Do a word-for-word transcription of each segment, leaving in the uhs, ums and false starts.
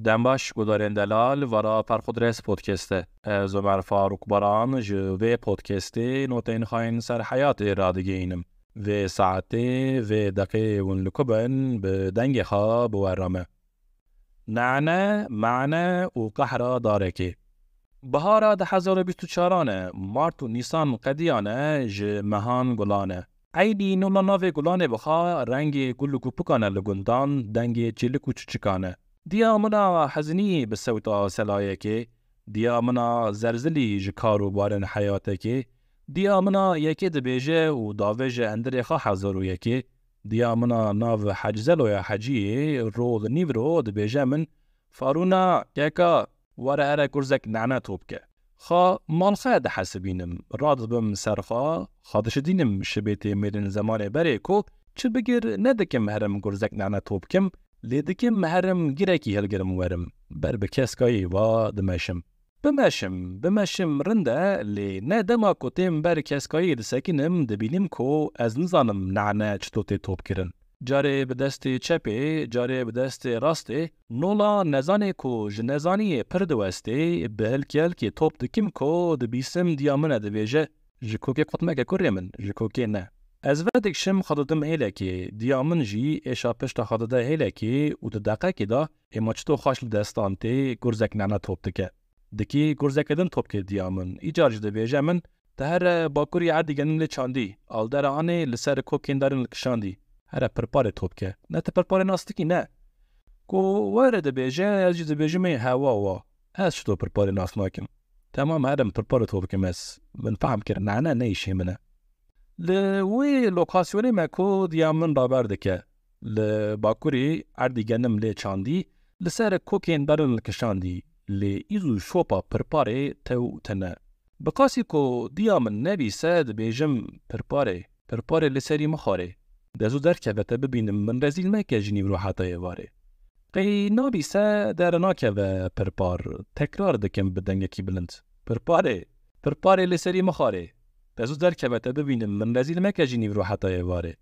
Dem baş, guhdarên delal, vara Perxudres Podcast e. Ez Omer Faruk Baran ji vê podcastê notên xwe yên ser heyatê radigihînim. Vê saetê, vê deqê hûn li ku bin, bi dengê xwe bi we re me. Nane, mane û qehra darekê. Bihara du hezar û bîst û çaran e, mart û nîsan qediyane, ji mehan gulan e. Eynî nola navê gulanê bi xwe rengê gul û gupikan e li gundan, dengê çîlik û çiçikan e. Diya min a hezinî bi sewta selayekê, diya min a zerzilî ji kar û barên heyatekê, diya min a yekê dibêje û davêje endirê xwe hezar û yekê, diya min a nav Hec Zeloya Heciyê ro li nîvro dibêje min, Farûna, keka, were here gurzek nane top ke. Xa malxe dihesibînim, radibim ser xwe, xwe dişidînim şibê tê mêrên zemanê berê ku çi bigir nedikim herim gurzek nane top kim, lê dikim herim girekî hilgirim werim, ber bi keskayî va dimeşim. Bimeşim, bimeşim rind e, lê ne dema ku têm ber keskayî disekinim, dibînim ku ez nizanim nane çito tê top kirin. Carê bi destê çepê, carê bi destê rastê, nola nezanê ku ji nezaniyê pir diwestê, bi hilkî hilkî top dikim ku dibîsim diya min e dibêje, ji kokê qut meke kurê min, ji kokê ne. Ez vedikşim xwe didim hêlekê, diya min jî êşa pişta xwe dide hêlekê û di deqekê de ê ma çito xweş li destan tê gurzek nane top dike. Dikî gurzeke din top kir diya min. Îcar jî dibêje min, Te here bakurî erdî genim lê çandî, aldera anê li ser kokên darin li kişandî. Here pirparê top ke. Ne tu pirparê nas dikî, ne? Ku were dibêje, ez jî dibêjim ê hewa wa. Ez çito pirparê nas nakim. Temam herim pirparê top kim ez. Min fehm kir, nane ne îşê min e. Li wê lokasyonê me ku diya min raber dike. Li bakurî erdî genim lê çandî, li ser kokên berin li kişandî, lê îzû şopa pirparê tew tine. Bi qasî ku diya min nebîse dibêjim pirparê, pirparê li serî mixwarê. De zû derkeve te bibînim min rezîl meke ji nîvro heta êvarê. Qey nabîse dernakeve pirpar, tekrar dikim bi dengekî bilind. Pirparê, pirparê li serî mixwarê. De zû derkeve te bibînim min rezîl meke ji nîvro heta êvarê.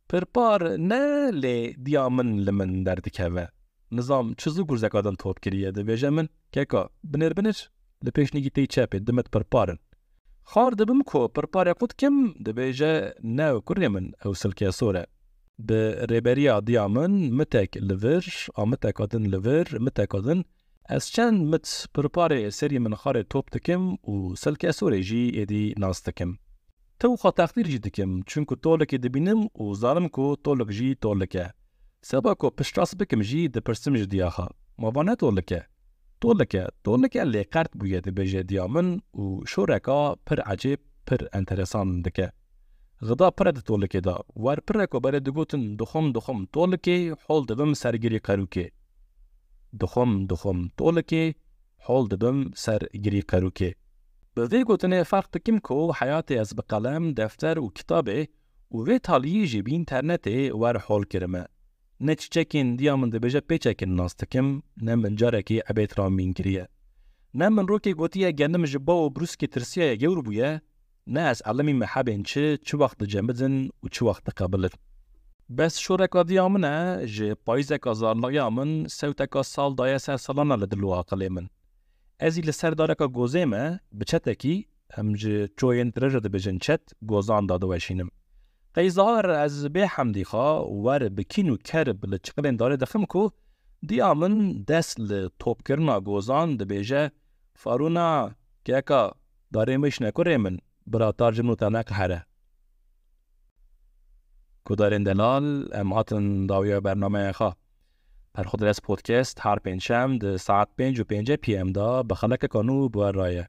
Pirpar ne lê diya min li min derdikeve. Nizam çi zû gurzeka din top kiriye, dibêje min, keka, binêr binêr, li pêşnîgî tê çepê, dimit pirpar in. Xar dibim ku pirparê qut kim, dibêje, ne kurê min, ew silke sor e. Bi rêberiya diya min, mitek li vir, a miteka din li vir, miteka din, ez çend mit pirparê serî min xarê top dikim û silke sorê jî êdî nas dikim. Tew xwe texdîr jî dikim, çunku tolikê dibînim û zanim ku tolik jî tolik e. Seba ku piştrast bikim jî dipirsim ji diya xwe, ma va ne tolik e? Tolik e, tolik e lê qert bûye, dibêje diya min û şoreka pir ecêb, pir enteresan dike. Xida pir e di tolikê de, wer pir e ku berê digotin dixwim dixwim tolikê, hol dibim ser girî qerûkê. Dixwim dixwim tolikê, hol dibim ser girî qerûkê. Bi vê gotinê ferq dikim ku heyatê ez bi qelem, defter û kitabê û vê taliyê jî bi înternetê wer hol kirime. Ne çiçekên diya min dibêje pêçekin nas dikim, ne min carekî ebêd ra mîn kiriye. Ne min rokê gotiye genim ji bo û brûskê tirsiyaye gewr bûye, ne ez elimî me hebên çi, çi wext dicemidin û çi wext diqebilin. Bes şoreka diya min e, ji payîzeka zarnagiya min sewteka sal daye ser salana li dil û aqilê min. Ez î li ser dareka gozê me, bi çetekî, em ji çoyên dirêj re dibêjin çet, gozan dadiweşînim. Qey zahar ez bê hemdî xwe wer bi kîn û kerb li çiqilên darê dixim ku diya min dest li topkirina gozan dibêje, Farûna, keka, darê mêşne kurê min, bira tar ji min û te neqehere. Guhdarên delal, em hatin dawiya bernameya xwe. Perxudres Podcast her pêncşem di saet pênc û pêncî P M de bi xelekeka nû bi we re ye.